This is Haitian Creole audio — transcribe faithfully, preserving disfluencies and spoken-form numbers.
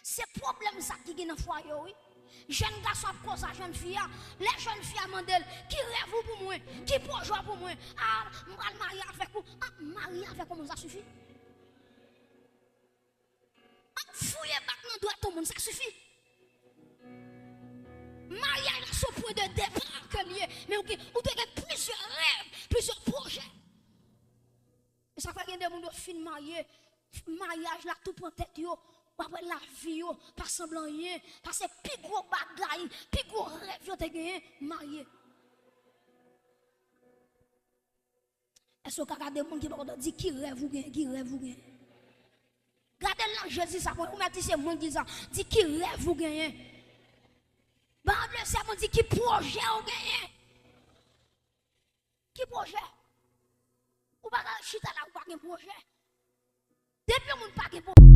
Se pwoblèm sa ki gen nan fwaye yo, wi. Jèn gason ap koz a jèn fi a. Lè jèn fi a mande l, "Ki rèv ou pou mwen? Ki pwojè w pou mwen?" "A, m pral marye avèk ou." "A, marye avèk yon moun, sa sifi." Ap fouye bak nan dwèt yon moun, sa sifi. Maryaj la se yon pwen de depa ke l ye. Men ou gen, ou te gen plizyè rèv, plizyè pwojè. E sa fè gen de moun yo fin marye, maryaj la tou pran tèt yo, w ap wè lavi yo pa sanble anyen, paske pi gwo bagay, pi gwo rèv yo te genyen, marye. Èske w ka gade moun ki bò kote w, di ki rèv ou genyen, ki rèv ou genyen? Gade l nan je, di sa, mwen, ou mèt di se mwen ki di sa, di ki rèv ou genyen? Ban m lese moun, di ki pwojè ou genyen? Ki pwojè? Ou pa ka chita la, ou pa gen pwojè. Depi yon moun pa gen pwojè,